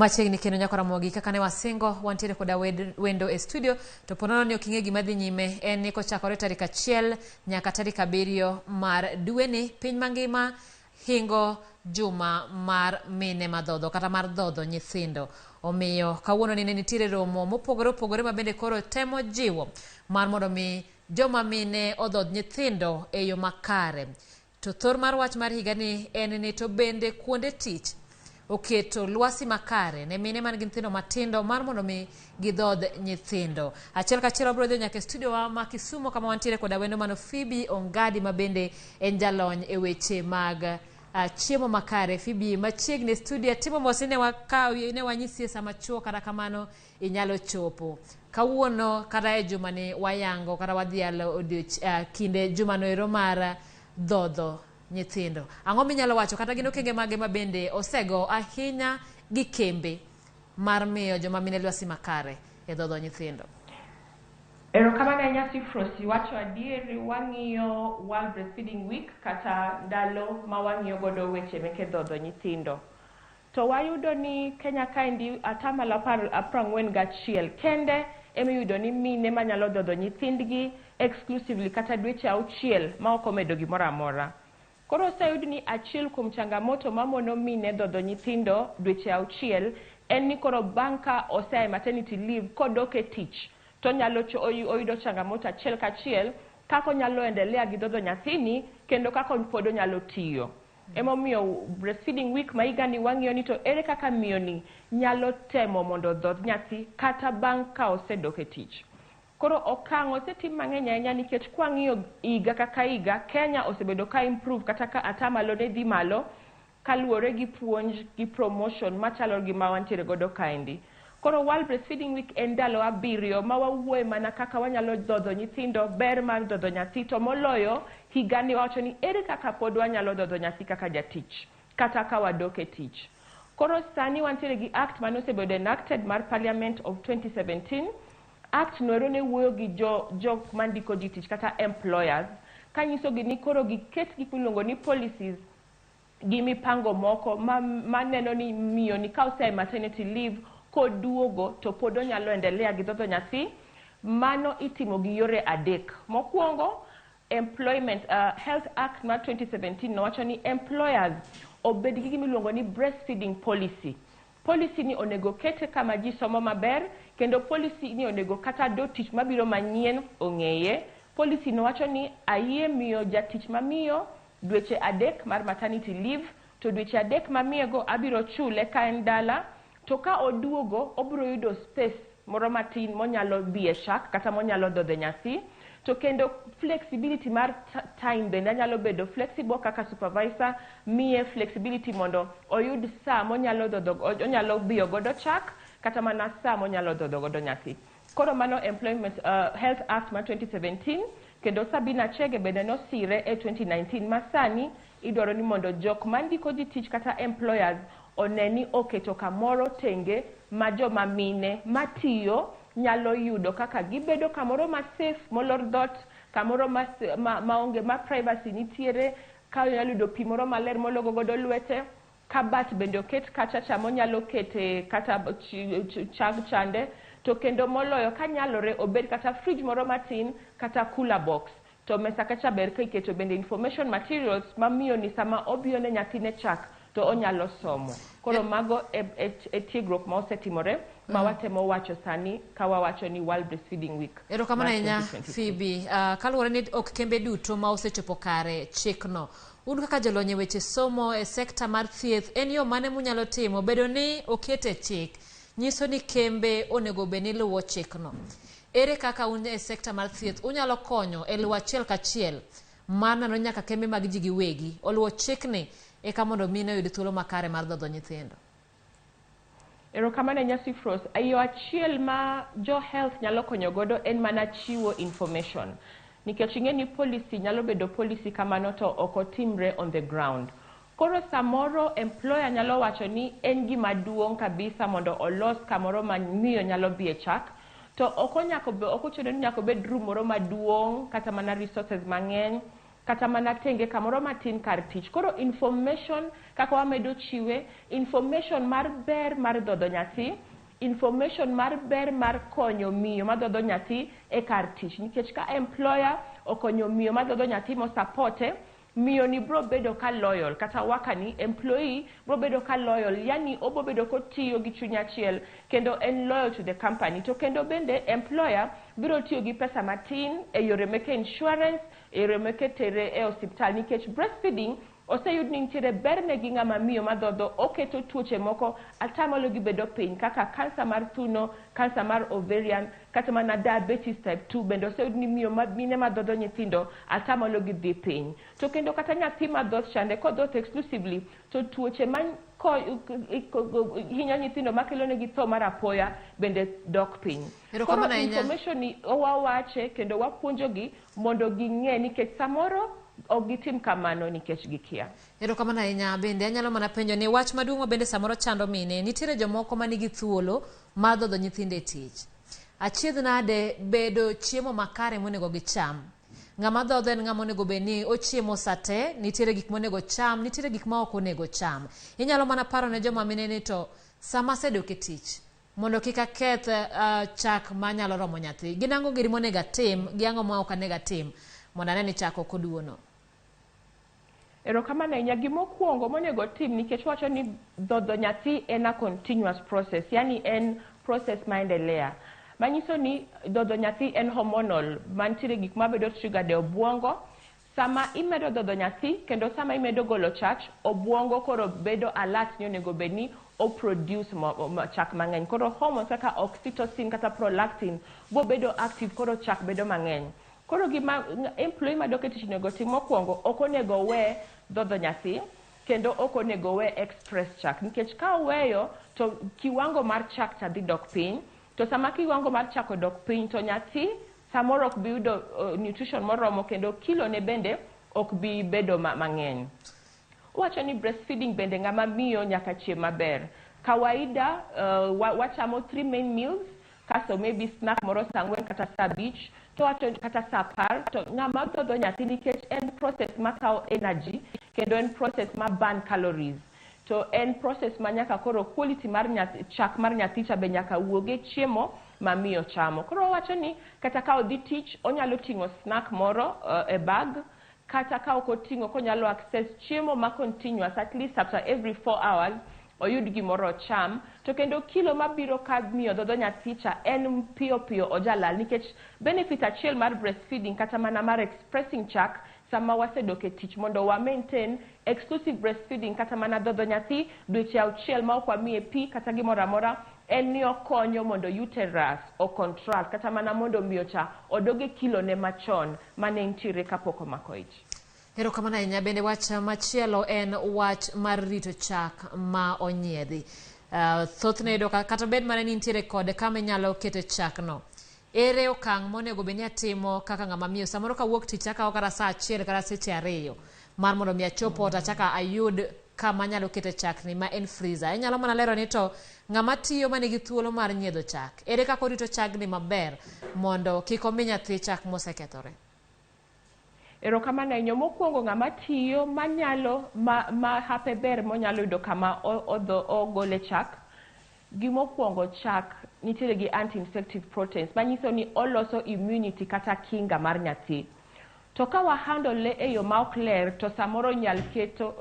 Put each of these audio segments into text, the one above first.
Machiegni kendo nyako Ramogi kaka ne wasingo wantiere koda wendo e studio to po nono ni ok ing'e gima dhi nyime en ni kochakore tarik 1 nyaka tarik 7 mar dweni piny mangima hingo juma mar mine madhodho kata mar dhodho nyithindo. Omiyo kawuono ni ne nitiere romo mopogore opogore ma bende koro temo jiwo mar mondo mi joma mine odhodh nyithindo e yo makare. To thor mar wach mar higani en ni to bende kuonde tich oketo lwasi makare ne mine man gi nyithindo matindo mar mondo mi gidhodh nyithindo. Achiel kachiel wabiro dhi nyaka e studio wa ma Kisumo kama wantiere koda wendo mano Phoebe Ongadi ma bende en jalony e weche mag chiemo makare. Phoebe, machiegni e studio atimo mos ni ne wakawi ne wanyisi e sama chuo kata kamano inyalo chopo. Kawuono kata e jumani wayango kata wadhialo kinde jumano ero mar dhodho nyithindo. Ang'o minyalo wacho kata gin okenge mage ma bende osego ahinya gi kembe mar miyo joma mine lwasi makare e dhodho nyithindo? Erokamano ahinya Sifrosi, wacho adier wang'iyo World Breastfeeding Week kata ndalo ma wang'iyo godo weche meke dhodho nyithindo. To wayudo ni Kenya kaendi atamalo 41 kende emiyudo ni mine manyalo dhodho nyithindgi exclusively kata dweche 6 ma ok omedo gimoro amora. Koro oseyud ni achiel kuom changamoto mamono mine dhodho nyithindo dweche 6 en ni koro bang' ka osea e maternity leave kodok e tich to onyalo oyudo changamoto achiel kachiel kaka onyalo endelea gi dhodho nyathini kendo kaka pod onyalo tiyo. Emomiyo Breastfeeding Week ma higani wang'iyo ni to ere kaka miyo ni nyalo temo mondo odhodh nyathi kata bang' ka osedok e tich. Koro okang' osetim mang'eny ahinya nikech kwang'iyo higa kaka higa Kenya osebedo ka improve kata ka atamalo ne dhi malo kaluwore gi puonj gi promotion machalo gi ma wantiere godo kaendi. Koro World Breastfeeding Week en ndalo 7 ma wawuoye mana kaka wanyalo dhodho nyithindo, ber mar dhodho nyathi, to moloyo higani wawacho ni ere kaka pod wanyalo dhodho nyathi kaka jatich kata ka wadok e tich. Koro sani wantiere gi act mane osebedo enacted mar Parliament of 2017. Act noero ne wuoyo gi jok mandiko ji tich kata employers kanyisogi ni koro giket gik miluongo ni policies gi mipango moko maneno ni miyo ni ka osea e maternity leave koduogo to pod onyalo endelea gi dhodho nyathi. Mano itimo gi yore 3. Mokwongo, Employment Health Act mar 2017 nowacho ni employers obed gi gima iluongo ni breastfeeding policy. Policy ni onego kete kama ji somo maber kendo policy ni onego kata do tich mabiro manyien ong'eye. Policy no wacho ni ayie miyo jatich mamiyo dweche 3 mar maternity leave to dweche 3 mamiyego abiro chule ka en dala to ka oduogo obiro yudo space moro matin monyalo biye chak kata monyalo dhodhe nyathi. To kendo flexibility mar time bende anyalo bedo flexible kaka supervisor miye flexibility mondo oyud saa monyalo dhodho, onyalo biyo godo chak kata mana saa monyalo dhodho godo nyathi. Koro mano Employment Health Act mar 2017 kendo Sabina Chege bende nosire e 2019 ma sani idwaro ni mondo jok mandiko ji tich kata employers one ni oketo kamoro tenge ma joma mine matiyo nyalo yudo kaka gibedo kamoro ma safe molor dhot, kamoro maonge ma privacy nitiere, ka onyalo yudo pi moro maler mologo godo lwete, kabat bende oket kacha cha monyalo kete kata chag chande, to kendo moloyo kanyalore obed kata fridge moro matin kata cooler box. To mesa kacha ber ka iketo bende information materials mamiyo ni sama obiyo ne nyathine chak to onyalo somo. Koro mago e tiegruok ma osetimore ma watemo wacho sani ka wawacho ni World Breastfeeding Week. Erokamano ahinya Phoebe. Kaluwore ni ok kembe duto ma osechopo kare chikno. Un kaka jolony e weche somo e sekta mar thieth, en yo mane munyalo timo bedo ni okete chik nyiso ni kembe onego bed ni luwo chikno? Ere kaka un e sekta mar thieth unyalo konyo e luwo achiel kachiel mar neno nyaka kembe mag ji giwegi oluwo chikni eka mondo mine oyud thuolo makare mar dhodho nyithindo? Erokamano ahinya Sifros. Yo achiel ma jo health nyalo konyo godo en mana chiwo information. Nikech ing'e ni policy nyalo bedo policy kamano to ok otimre on the ground. Koro samoro employer nyalo wacho ni en gima duong' kabisa mondo olos kamoro ma miyo nyalo biye chak, to ok ochuno ni nyaka obed room moro maduong' kata mana resources mang'eny. Kata mana tenge kamoro matin kar tich. Koro information kaka wamedo chiwe, information mar ber mar dhodho nyathi, information mar ber mar konyo miyo madhodho nyathi e kar tich. Nikech ka employer okonyo miyo madhodho nyathi mosapote, miyo ni bro bedo ka loyal, kata worker ni, employee bro bedo ka loyal, yani obo bedo kotiyo gi chuny achiel kendo en loyal to the company. To kendo bende employer biro tiyo gi pesa matin e yore meke insurance, e yore meke tere e osiptal, nikech breastfeeding oseyud ni nitiere ber ne gi ng'ama miyo madhodho, oketo tuoche moko atamalo gi bedo piny kaka kansa mar thuno, kansa mar ovarian, kata mana diabetes type 2 bende oseyud ni miyo ma, mine madhodho nyithindo atamalo gi dhi piny. To kendo kata nyathi madhoth chande kodhoth exclusively to tuoche ma hinyo nyithindo makelo negi tho mar apoya bende dok piny. Erokamano Koro ahinya. information ni wawache kendo wapuonjogi mondo ging'e, nikech samoro ok gitim kamano nikech gikia. Erokamano ahinya. Bende anyalo mana penjo ni wach maduong' ma bende samoro chando mine, nitiere jomoko ma nigi thuolo mar dhodho nyithindo e tich. Achiedh nade bedo chiemo makare monego gicham. Ng'ama dhodho en ng'ama onego bed ni ochiemo sate, nitiere gik monego cham, nitiere gik ma ok onego cham. Inyalo mana paro ne joma mine ni to sama asedok e tich, mondo kik aketh chak manyalo romo nyathi. Gin ang'o giri monego atim, gi ang'o ma ok onego atim mondo ane ni chak ok oduono. Erokamano ahinya. Gimokwongo monego tim, nikech wacho ni dhodho nyathi en a continuous process, yani en process maendelea. Manyiso ni dhodho nyathi en hormonal, mantiere gik mabedo triggered e obwongo. Sama imedo dhodho nyathi kendo sama imedo golo chach, obwongo koro bedo alert ni onego bed ni o produce chak mang'eny. Koro hormones kaka oxytocin kata prolactin bo bedo active, koro chak bedo mang'eny. Koro gima employee madok e tich onego tim mokwongo, ok onego owe dhodho nyathi kendo ok onego owe express chak, nikech ka oweyo to kiwango mar chak cha dhi dok piny. To sama kiwango mar chak odok piny to nyathi samoro ok bi yudo nutrition moromo kendo kilo ne bende ok bi bedo mang'eny. Wacho ni breastfeeding bende ng'ama miyo nyaka chiem maber. Kawaida wachamo three main meals, kasto maybe snack moro saa 4 kata saa 5 to wacho kata saa 10. To ng'ama dhodho nyathi, nikech en process makawo energy kendo en process ma burn calories, to en process ma nyaka koro quality mar nyathi, chak mar nyathi cha be nyaka wuog e chiemo ma miyo chamo. Koro wacho ni kata ka odhi tich onyalo ting'o snack moro e bag, kata ka ok oting'o konyalo access chiemo ma continuous, at least after every 4 hours oyud gimoro ocham. To kendo kilo mabiro ka miyo dhodho nyathi cha en piyo piyo ojalal, nikech benefit achiel mar breastfeeding kata mana mar expressing chak sama wasedok e tich, mondo wa maintain exclusive breastfeeding kata mana dhodho nyathi dweche 6 ma ok wamiye pi kata gimoro amora, en ni okonyo mondo uterus o contract kata mana mondo miyo cha odog e kilo ne machon mane nitiere kapok omako ich. Erokamano ahinya. Bende wach machielo en wach mar rito chak ma onyiedhi. Thothne iyudo ka kata bed mana ni nitiere kod kama inyalo kete chak no. Ere okang' monego bed ni atimo kaka ng'ama miyo? Samoro kawuok tich akawo kata saa 1 kata seche 2 mar mondo mi achop ot achaka ayud kama anyalo kete chakni ma en freezer. Inyalo mana lero ni to ng'ama tiyo manigi thuolo mar nyiedho chak, ere kaka orito chagni maber mondo kik omi nyathi chak mosekethore? Erokamano ahinya. Mokwongo, ng'ama tiyo manyalo ma hape ber monyalo yudo kama ogole chak. Gimokwongo, chak nitiere gi anti-infective proteins manyiso ni oloso immunity kata kinga mar nyathi. To ka wa handle e yo ma ok ler to samoro nyal keto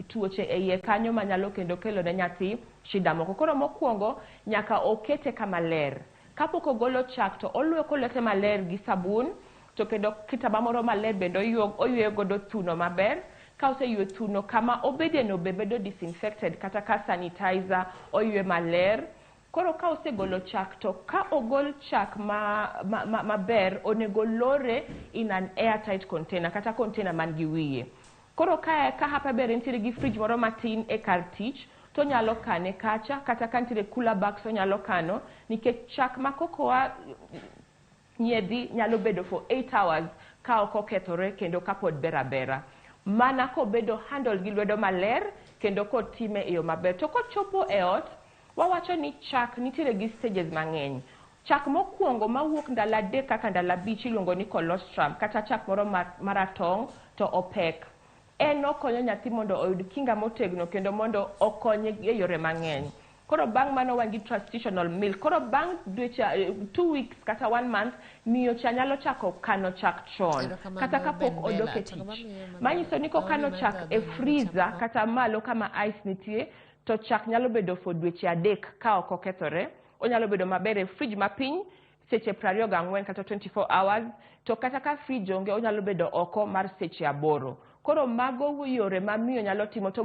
tuoche e iye kanyo manyalo kendo kelo ne nyathi shida moko. Koro mokwongo nyaka okete kama ler. Kapok ogolo chak to oluoko lwete maler gi sabun, to kendo kitamba moro maler bende oyweyo godo thuno maber. Ka oseywe thuno, kama obede no be bedo disinfected kata ka sanitizer oywe maler. Koro ka osegolo chak, to ka ogol chak maber onego lore in an airtight container kata container man gi wiye. Koro ka hape ber nitiere gi fridge moro matin e kar tich to onyalo kane kacha, kata ka nitiere cooler box onyalo kano, nikech chak ma kokoa nyiedhi nyalo bedo for 8 hours ka ok okethore kendo kapod ber abera, mana kobedo handle gi lwedo maler kendo kotime e yo maber. To kochopo e ot, wawacho ni chak nitiere gi stages mang'eny. Chak mokwongo mawuok ndalo 3 kaka ndalo 5 iluongo ni colostrum, kata chak moro maratong' to opek. En okonyo nyathi mondo oyud kinga motegno kendo mondo okonye e yore mang'eny. Koro bang' mano wan gi transitional milk. Koro bang' dweche 2 weeks kata 1 month, miyo cha nyalo chako kano chak chon kata kapok odok e tich. Manyiso ni kokano chak e freezer kata malo kama ice nitie, to chak nyalo bedo for dweche 3 ka ok okethore. Onyalo bedo maber e fridge mapiny seche 24 kata 24 hours, to kata ka fridge onge onyalo bedo oko mar seche 8. Koro mago yore ma miyo nyalo timo. To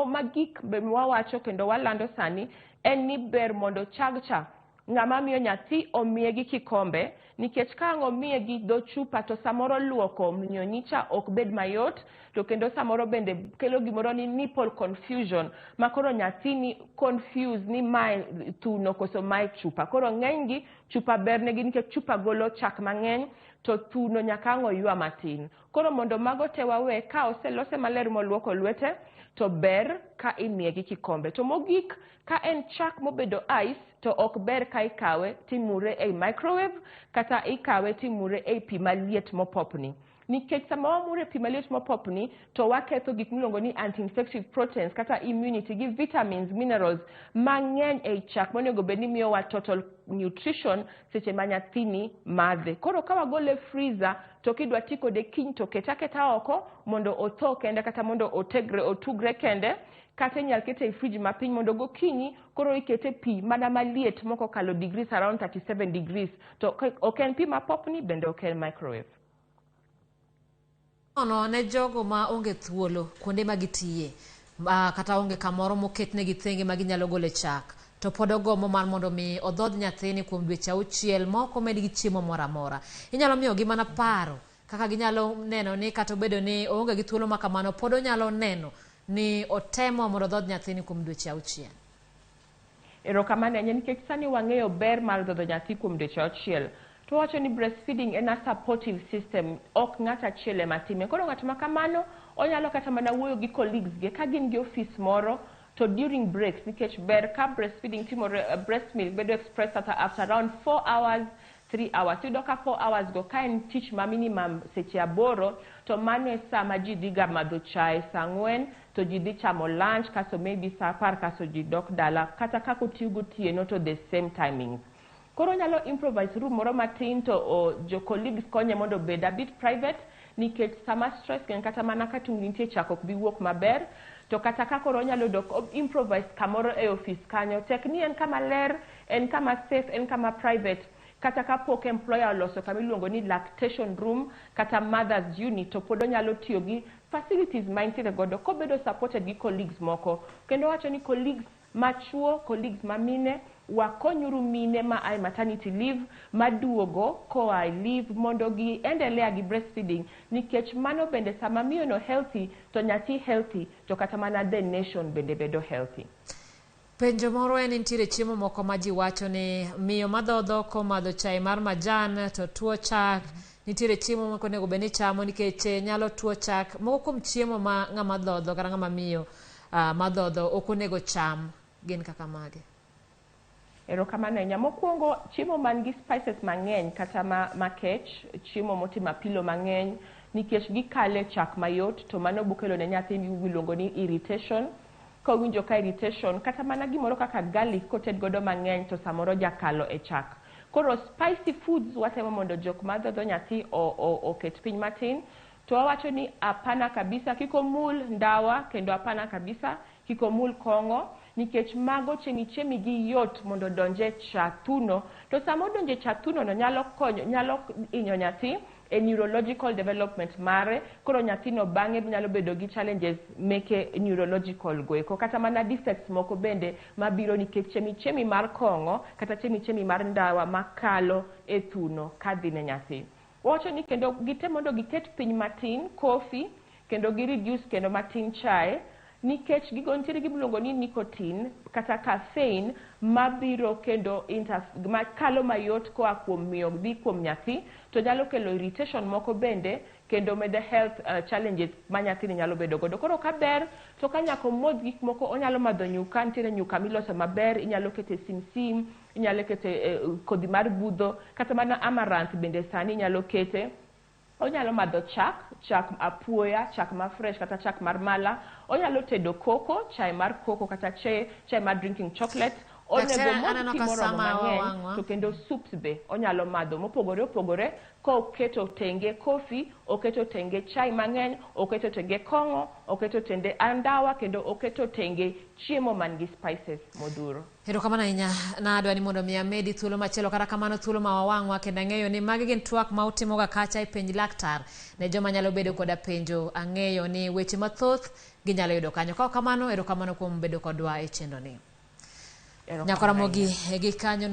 magik be wawacho kendo walando sani en ni ber mondo chag cha ng'ama miyo nyathi omiye gi kikombe, nikech ka ang' omiye gi dho chupa to samoro luoko miyo nyicha ok bed mayot, to kendo samoro bende kelo gimoro ni nipple confusion, ma koro nyathi ni confused ni mae thuno koso mae chupa. Koro ng'eny gi chupa ber negi nikech chupa golo chak mang'eny, to thuno nyaka ang' oywa matin. Koro mondo mago te wawe, ka oselose maler moluoko lwete, to ber ka imiye gi kikombe. To mogik, ka en chak mobedo ice, to ok ber ka ikawe timure ei microwave kata ikawe timure ei pi maliet mopopni. Nikech sama wamure pi maliet mopopni, to waketho gik miluongo ni anti-infective proteins kata immunity gi vitamins, minerals mang'eny ei chak monego bed ni miyowa total nutrition seche ma nyathini madhe. Koro ka wagole freezer, to kidwa ti kode kiny to kete aketa oko mondo otho kende kata mondo otegre otugre kende, kata inyal kete e fridge mapiny mondo gokinyi koro ikete pi mana maliet mokokalo degrees around 37 degrees, to ok en pi mapopni bende ok en microwave. Nono ne jogo ma onge thuolo kuonde ma gitiye, kata onge kamoro moketnegi thenge ma ginyalo gole chak, to pod ogombo mar mondo mi odhodh nyathini kuom dweche 6 ma ok omedgi chiemo moro amora. Inyalo miyogi mana paro kaka ginyalo neno ni kata obedo ni oonge gi thuolo ma kamano, pod onyalo neno ni otemo mondo odhodh nyathini kuom dweche 6. Erokamano ahinya, nikech sani wang'eyo ber mar dhodho nyathi kuom dweche 6. To wacho ni breastfeeding en a supportive system, ok ng'at achiel ema time. Koro ng'at ma kamano onyalo kata mana wuoyo gi colleagues ge ka gin gi office moro, to during breaks, nikech ber ka breastfeeding timore, breast milk bedo expressed after around 4 hours, 3 hours. Iyudo ka 4 hours go ka en tich ma minimum seche 8, to mano e sa ma ji dhi ga madho chae sa 4, to ji dhi chamo lunch, kaso maybe sa 10 kaso ji dok dala, kata kaka otiyo gotieno to the same timings. Koro onyalo improvise room moro matin to jo colleagues konye mondo obed a bit private, nikech sama stress ng'eny kata mana ka tungni nitie chak ok bi wuok maber. To kata ka koro onyalo dok improvise kamoro e office kanyo, tek ni en kama ler, en kama safe, en kama private. Kata kapok employer oloso kama iluongo ni lactation room kata mother's unit, to pod onyalo tiyo gi facilities ma entiere godo kobedo supported gi colleagues moko. Kendo wacho ni colleagues machuo, colleagues ma mine, wakonyuru mine ma ae maternity leave maduogo koa e leave mondo gi endelea gi breastfeeding, nikech mano bende sama miyo no healthy to nyathi healthy, to kata mana the nation bende bedo healthy. Penjo moro en nitiere chiemo moko ma ji wacho ni miyo madhodho komadho chai mar majan to tuo chak. Nitiere chiemo moko onego bed ni chamo nikech nyalo tuo chak. Moko kuom chiemo ma ng'ama dhodho kata ng'ama miyo madhodho ok onego cham gin kaka mage? Erokamano ahinya. Mokwongo, chiemo man gi spices mang'eny kata makech, chiemo motimo apilo mang'eny, nikech gikale chak mayot, to mano bokelo ne nyathi miluongo ni irritation. Kowinjo ka irritation, kata mana gimoro kaka garlic koted godo mang'eny to samoro jakalo e chak. Koro spicy foods watemo mondo jok madhodho nyathi oket piny matin. To wawacho ni hapana kabisa kik omul ndawa, kendo hapana kabisa kik omul kong'o, nikech mago chemichemi gi yot mondo odonje cha thuno. To sama odonje cha thuno no nyalo konyo, nyalo hinyo nyathi e neurological development mare. Koro nyathino bang'e nyalo bedo gi challenges meke neurological go eko, kata mana defects moko bende mabiro nikech chemichemi mar kong'o kata chemichemi mar ndawa makalo e thuno kadhi ne nyathi. Wawacho ni kendo gitem mondo giket piny matin coffee, kendo gi reduce kendo matin chae, nikech gigo nitiere gimiluongo ni nicotine kata caffeine mabiro kendo makalo mayot koa kuom miyo dhi kuom nyathi, to nyalo kelo irritation moko bende kendo medo health challenges ma nyathini nyalo bedo godo. Koro ka ber to ka nyaka omodh gik moko, onyalo madho nyuka, nitiere nyuka miloso maber, inyalo kete simsim, Inyalo kete kodhi mar budho, kata mana amaranth bende sani inyalo kete. Onyalo madho chak, chak apuoya, chak ma fresh kata chak mar mala. Onyalo tedo koko, chai mar koko kata chai, chai mar drinking chocolate. Onego Daktari, modh aneno pi ka moromo sama mang'eny wawang'wa. to kendo soups be onyalo madho mopogore opogore koketo tenge kofi, oketo tenge chai mang'eny, oketo tenge kong'o, oketo tenge andawa kendo oketo tenge chiemo man gi spices modhuro. Erokamano ahinya. Nadwa ni mondo mi amedi thuolo machielo kata kamano thuolo ma wawang'wa kendo ang'eyo ni magi gin twak ma utimoga kacha e penj laktar ne joma nyalo bedo koda penjo ang'eyo ni weche mathoth ginyalo yudo kanyo. Ka ok kamano erokamano kuom bedo kodwa e chenro ni. Erokamano Nyakora Ramogi ahinya. gi kanyo.